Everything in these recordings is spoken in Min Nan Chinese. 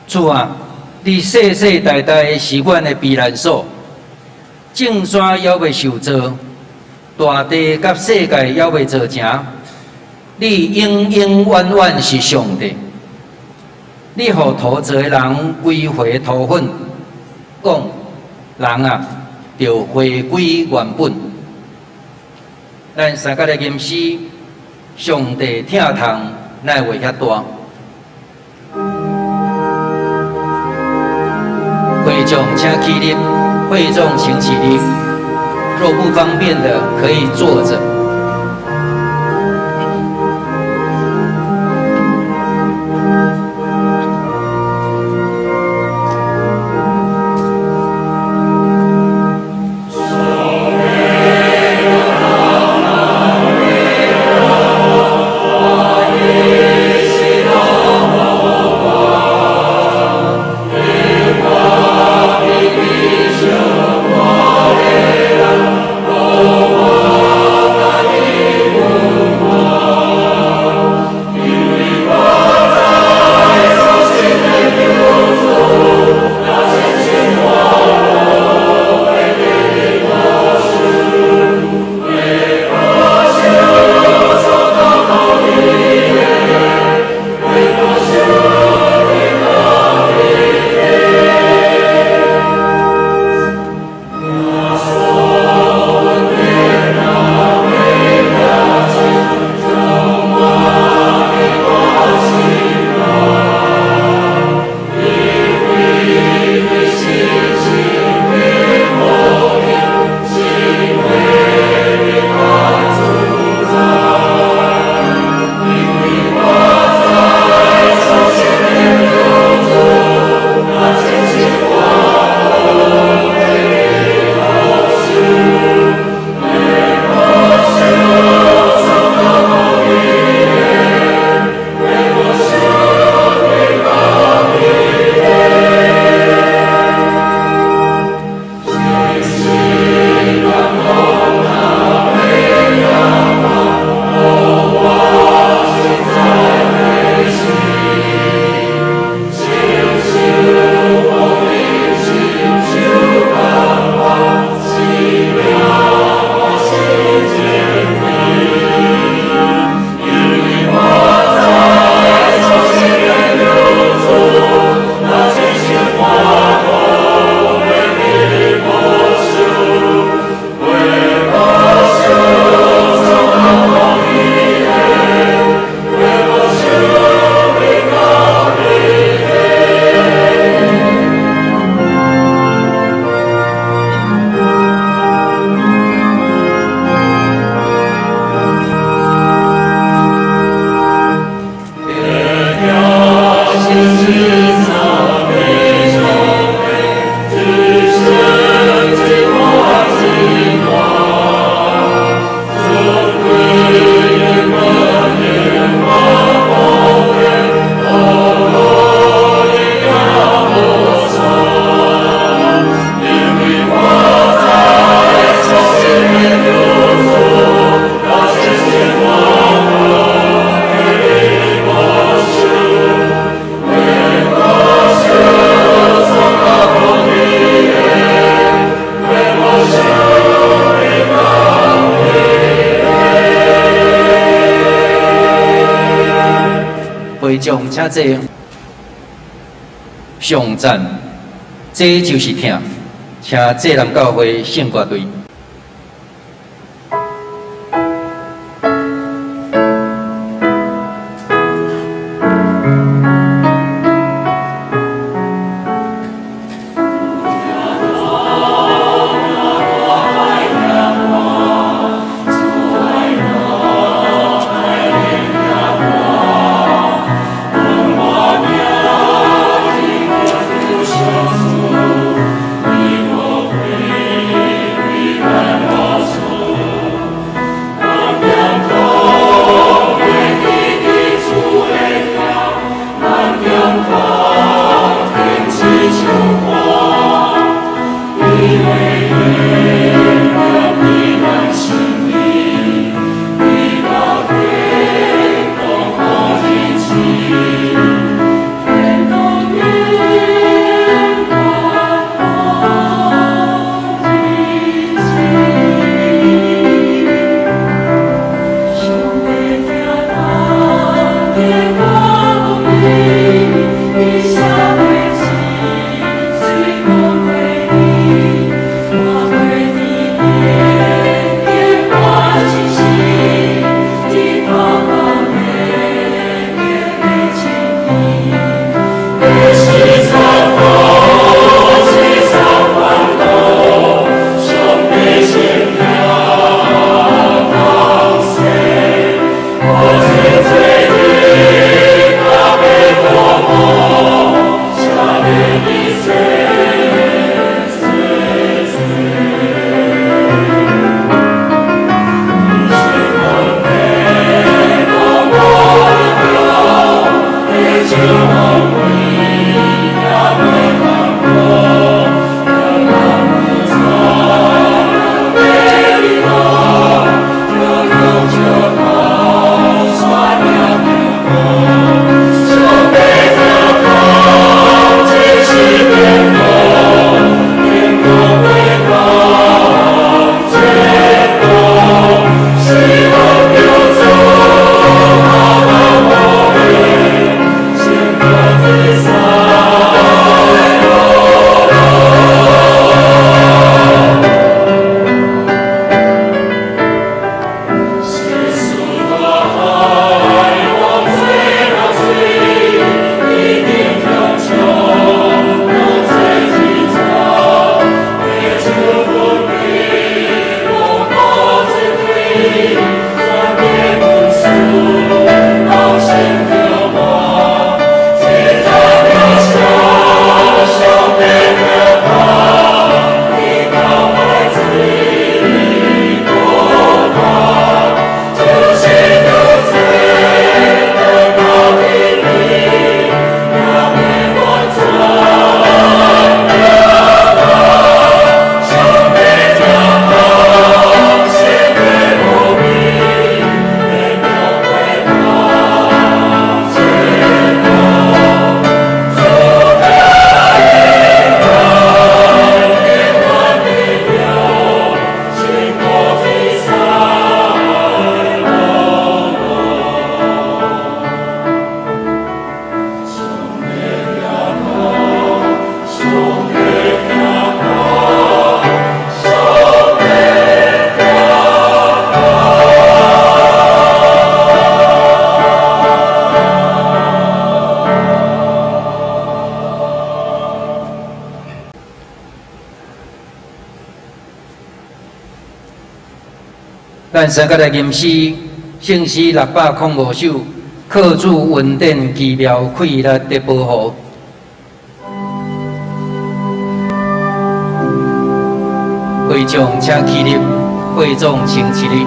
主啊，你世世代代是阮的避難所，眾山猶未受造，大地佮世界猶未造成，你永永遠遠是上帝。你予塗造的人歸回塗粉，講人啊，著回歸原本。咱三個來吟詩，上帝疼痛哪會遐大？會眾請起立，會眾請起立。若不方便的，可以坐着。會眾請坐。上讚，這就是疼，請濟南教會聖歌隊。咱三个來吟詩，聖詩605首，靠主恩典奇妙氣力的保護。會眾請起立，會眾請起立。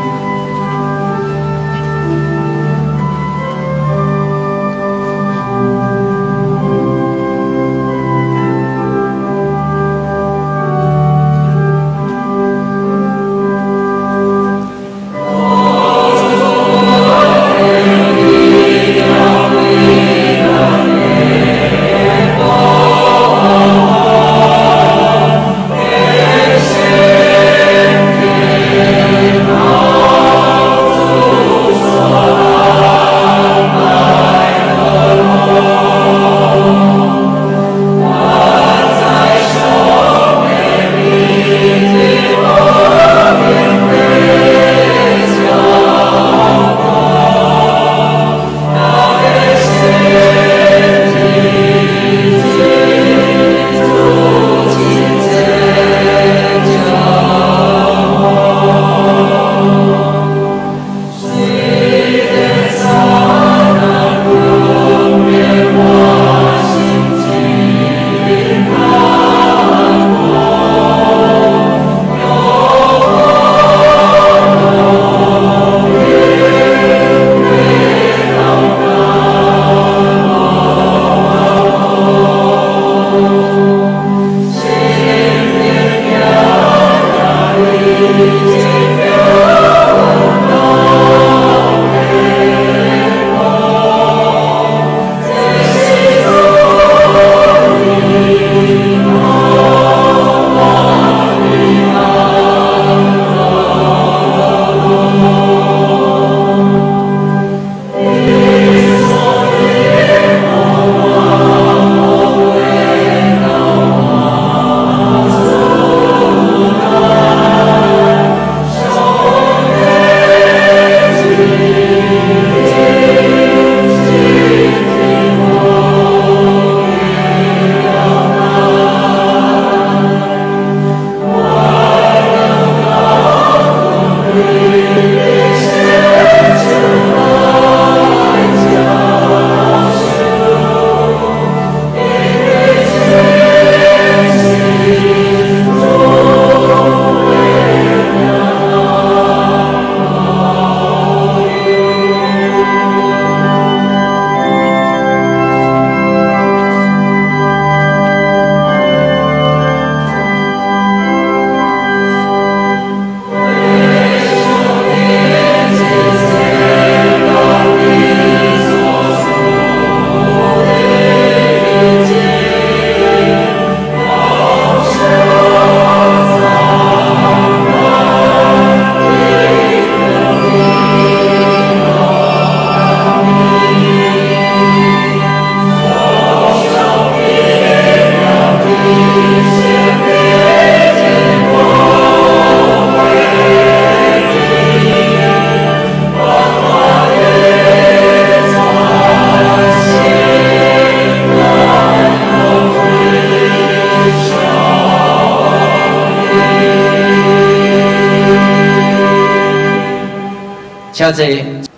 請坐。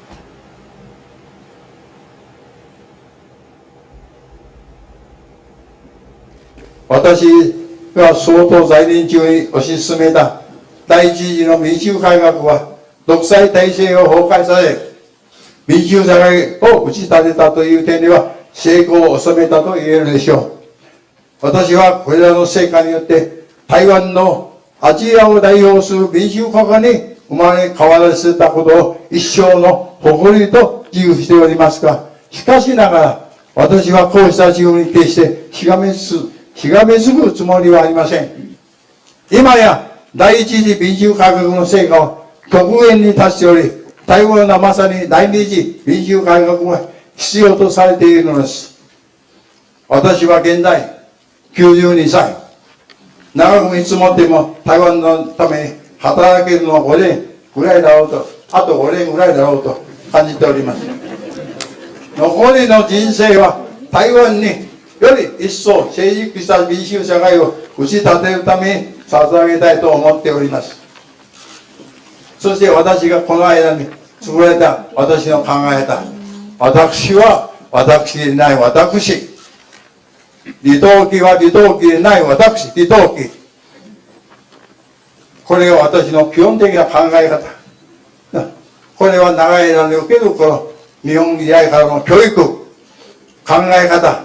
私が総統在任中に推し進めた第一次の民主改革は、独裁体制を崩壊させ、民主社会を打ち立てたという点では成功を収めたと言えるでしょう。私はこれらの成果によって、台湾のアジアを代表する民主国家に生まれ変わらせたことを一生の誇りと自負しておりますが、しかしながら、私はこうした自負に決してしがみつくつもりはありません。今や第一次民主改革の成果は極限に達しており、台湾はまさに第二次民主改革が必要とされているのです。私は現在92歳。長く見積もっても台湾のために働けるのは5年ぐらいだろうと、あと5年ぐらいだろうと感じております。残りの人生は、台湾により一層成熟した民主社会を打ち立てるために捧げたいと思っております。そして、私がこの間に作られた私の考えた、私は私でない私、李登輝は李登輝でない私、李登輝。これが私の基本的な考え方。これは長い間に受けるこの日本時代からの教育、考え方、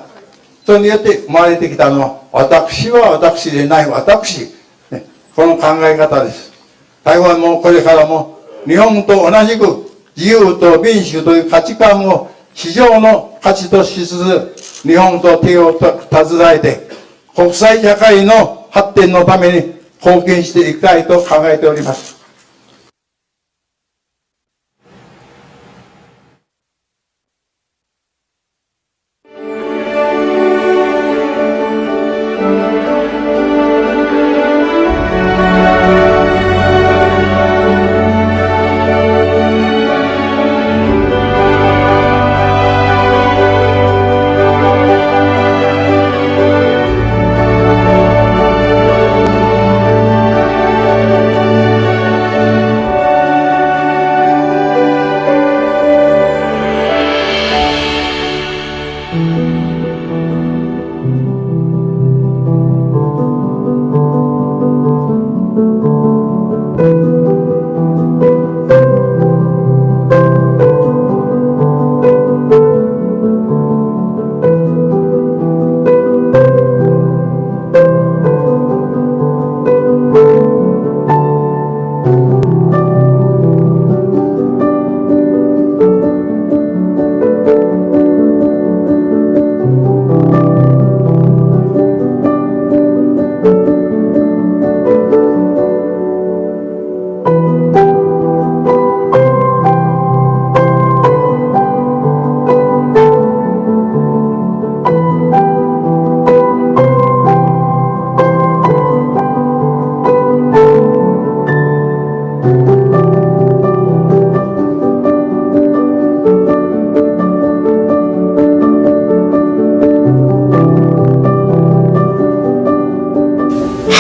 それによって生まれてきたのは、私は私でない私、ね、この考え方です。台湾もこれからも日本と同じく自由と民主という価値観を至上の価値としつつ、日本と手を携えて、国際社会の発展のために貢献していきたいと考えております。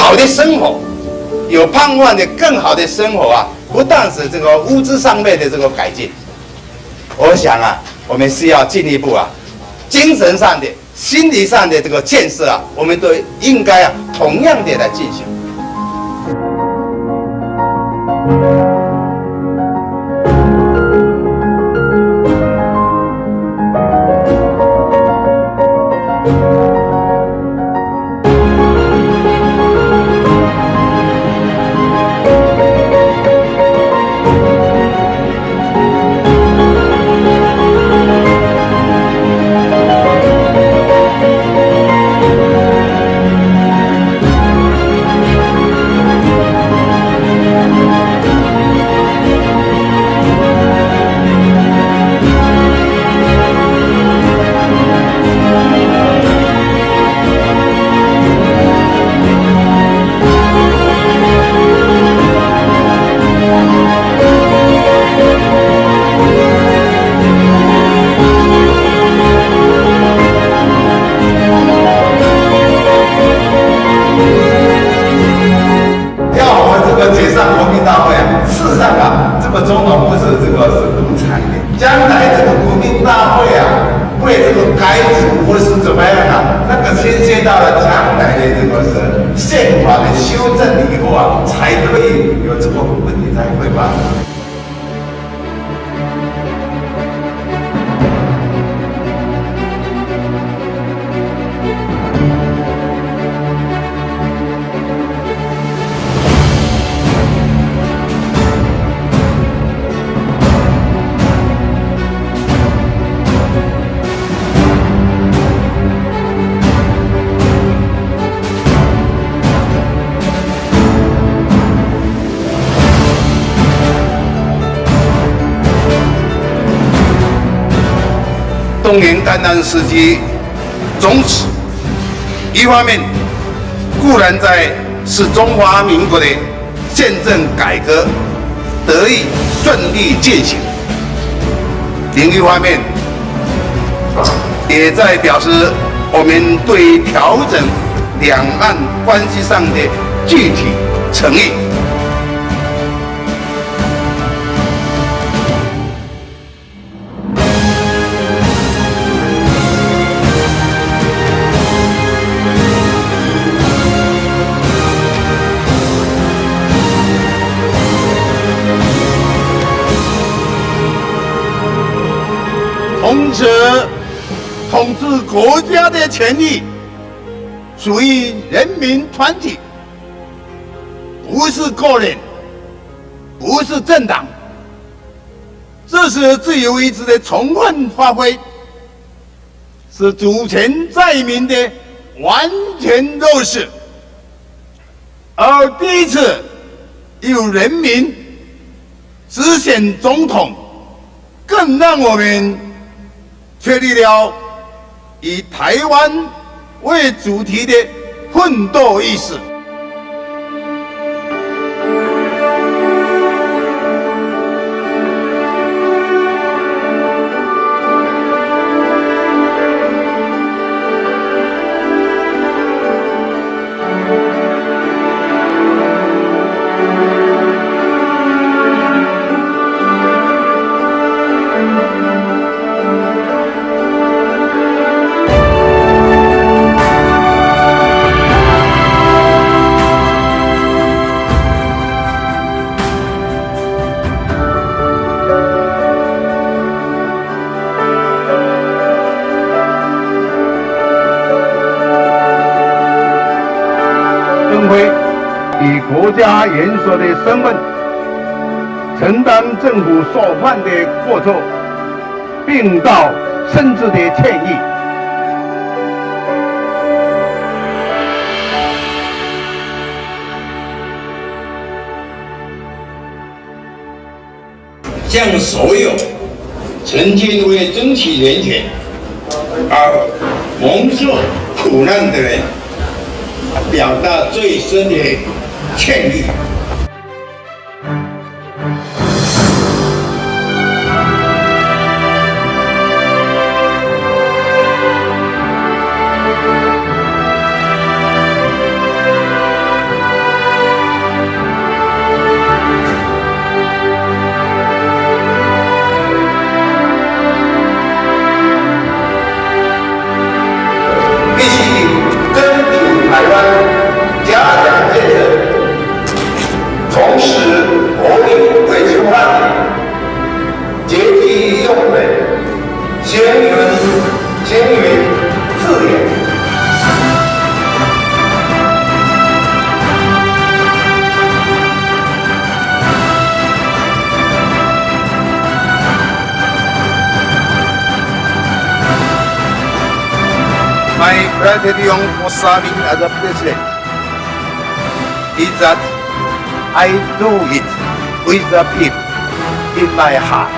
好的生活，有盼望的更好的生活啊，不但是這個物質上面的這個改進，我想啊，我們需要進一步啊，精神上的、心理上的這個建設啊，我們都應該啊，同樣的來進行。怎麼樣啊？那個牽涉到了將來的這個是憲法的修正以後啊，才可以有這個問題才會吧。東瀛擔任時期終止，一方面固然在使中華民國的憲政改革得以順利進行，另一方面也在表示我們對調整兩岸關係上的具體誠意。同時，統治國家的權力屬於人民團體，不是個人，不是政黨。這是自由意志的充分發揮，是主權在民的完全落實。而第一次由人民直選總統，更讓我們確立了以台灣為主題的奮鬥意識。以國家元首的身份，承擔政府所犯的過錯，並道深摯的歉意。向所有曾經為爭取人權而蒙受苦難的人，表達最深的歉意。必須爭取台灣，加強建設，重拾國力為出發點，節機用人，先雲先雲自遠。My criterion for serving as a president is that I do it with the people in my heart.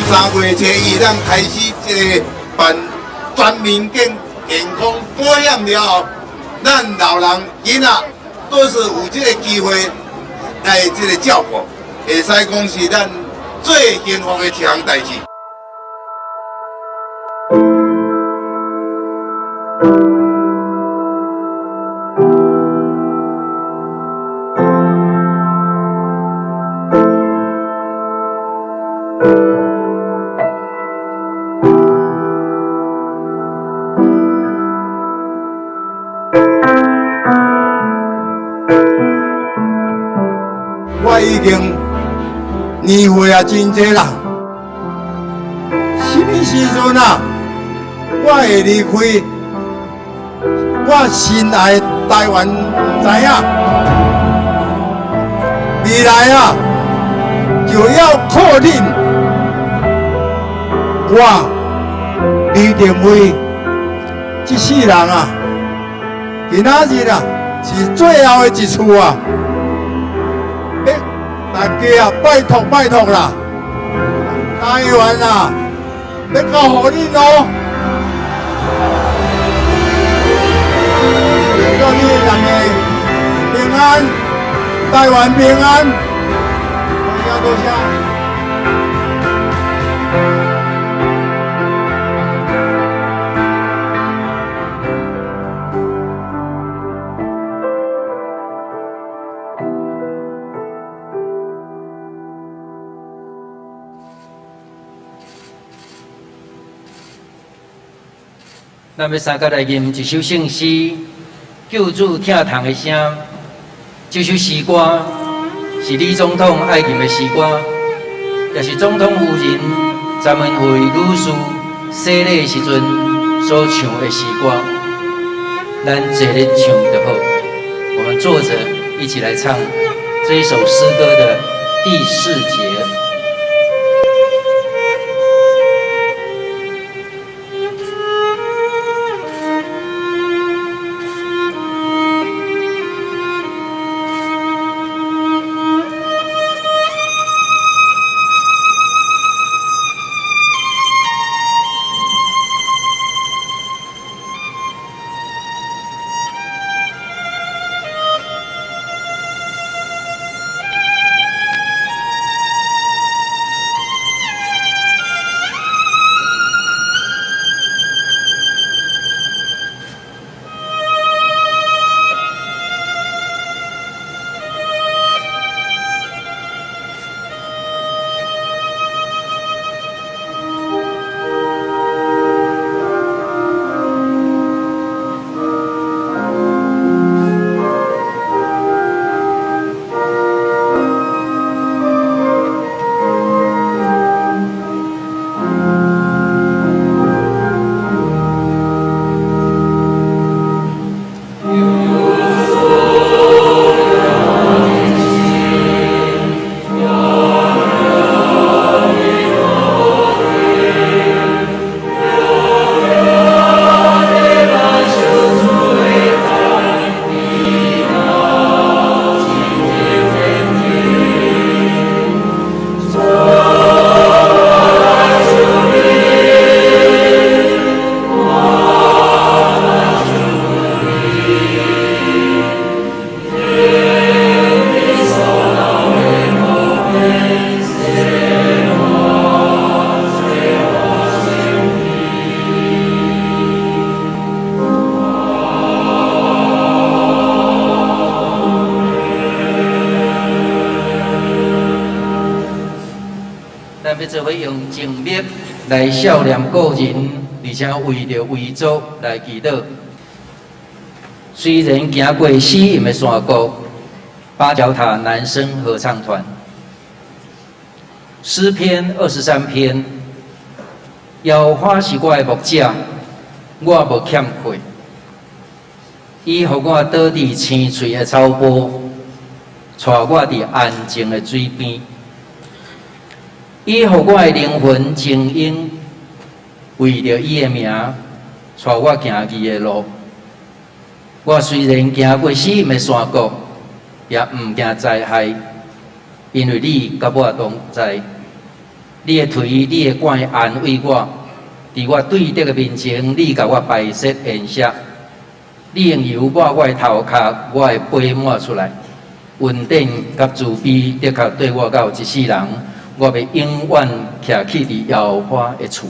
3月初一，咱開始這個辦全民健康保險了後，咱老人囡仔都是有這個機會來這個照顧，會使講是咱最幸福的一項代誌。我已經年歲也真濟啦，啥物時陣啊，我會離開我心愛台灣，毋知影，未來啊，就要靠恁，我李登輝這世人啊，今仔日啊是最後的一次啊！大家啊，拜託拜託啦，台灣啊，欲交予恁囉，祝恁大家平安，台灣平安，多謝多謝。咱欲相佮來吟一首聖詩，救主疼痛的聲。這首詩歌是李總統愛吟的詩歌，也是總統夫人詹文慧女士洗禮時陣所唱的詩歌。咱坐咧唱就好，我們坐著一起來唱這一首詩歌的第四節。咱欲做伙用靜默來數念個人，而且為著遺囑來祈禱。雖然行過死蔭的山谷，八角塔男聲合唱團，詩篇23篇，耶和華是我的牧者，我無欠缺。伊予我倒佇青翠的草坡，帶我佇安靜的水邊。伊予我的靈魂清盈，為著伊的名，帶我行義的路。我雖然行過死蔭的山谷，也毋驚災害，因為你佮我同在。你的槌、你的棍安慰我，佇我對敵的面前，你共我擺設筵席。你用油抹我的頭殼，我的杯滿出來。恩典佮慈悲，的確綴我到一世人，我欲永遠徛起佇耶和華的厝。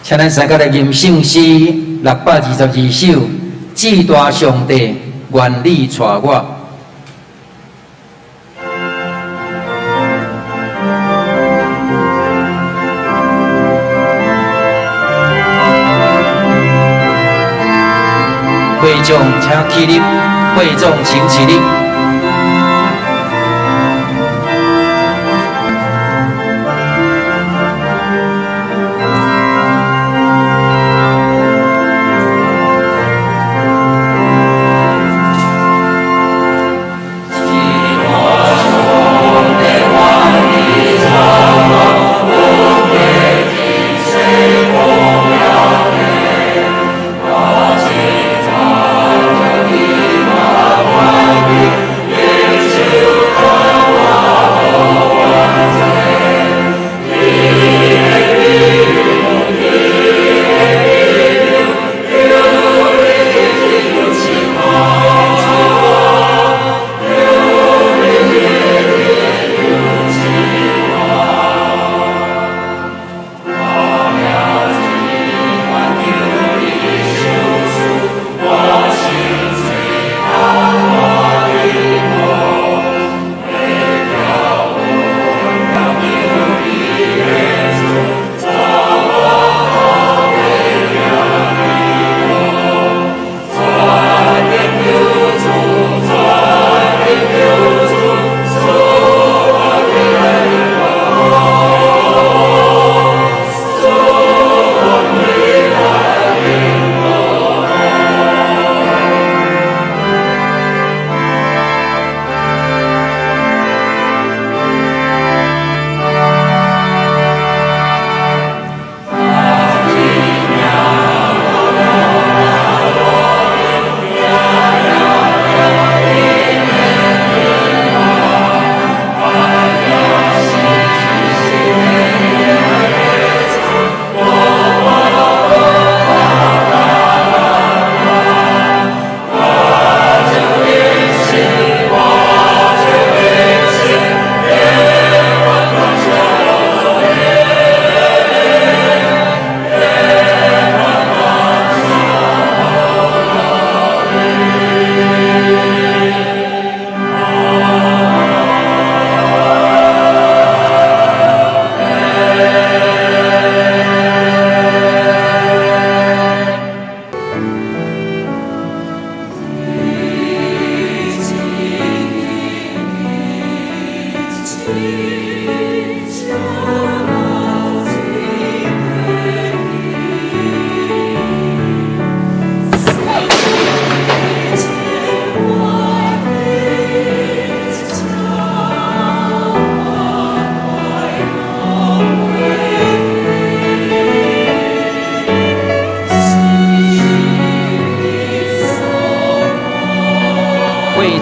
請咱三個來吟聖詩622首，至大上帝，願你帶我。會眾請起立，會眾請起立。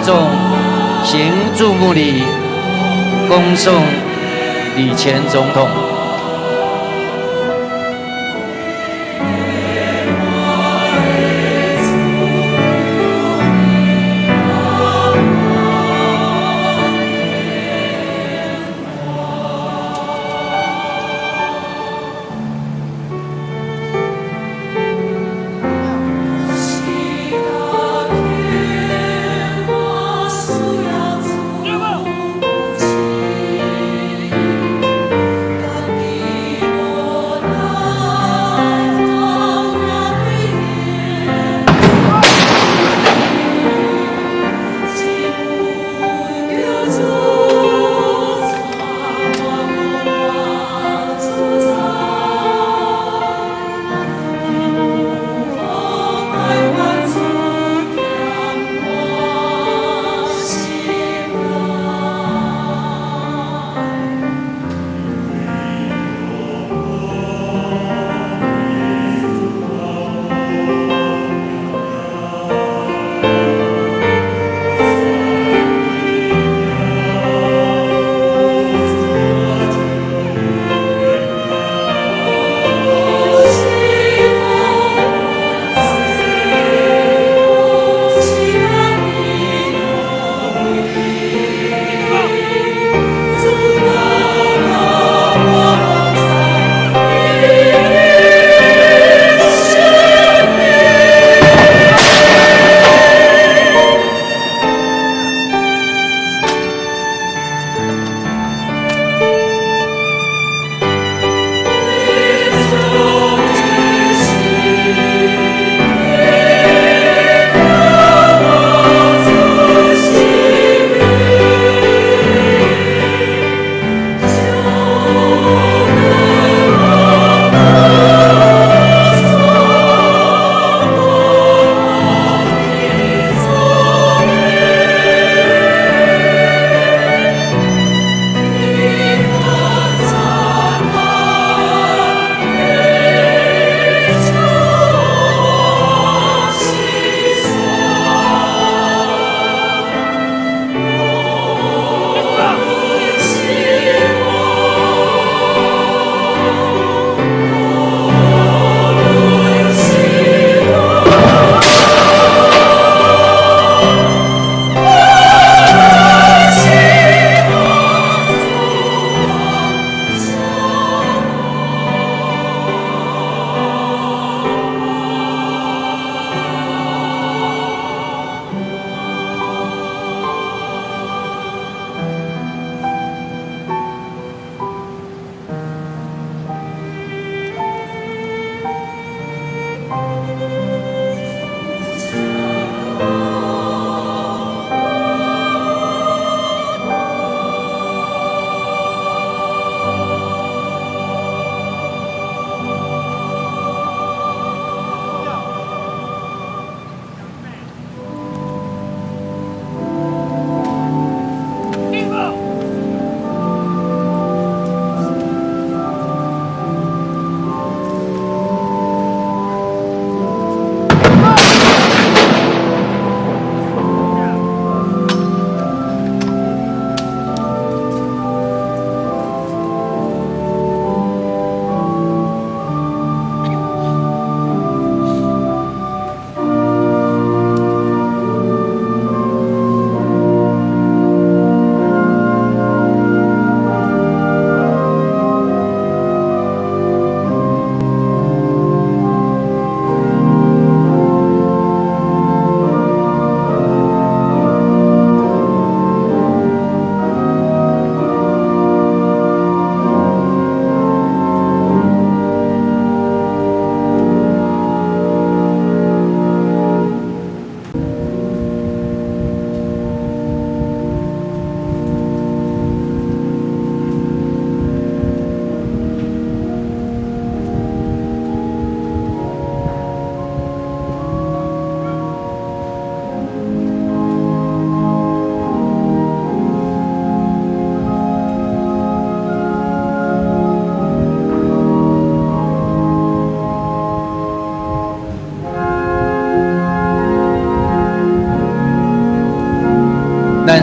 眾行注目禮，恭送李前總統。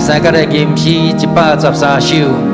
三角的吟詩113首。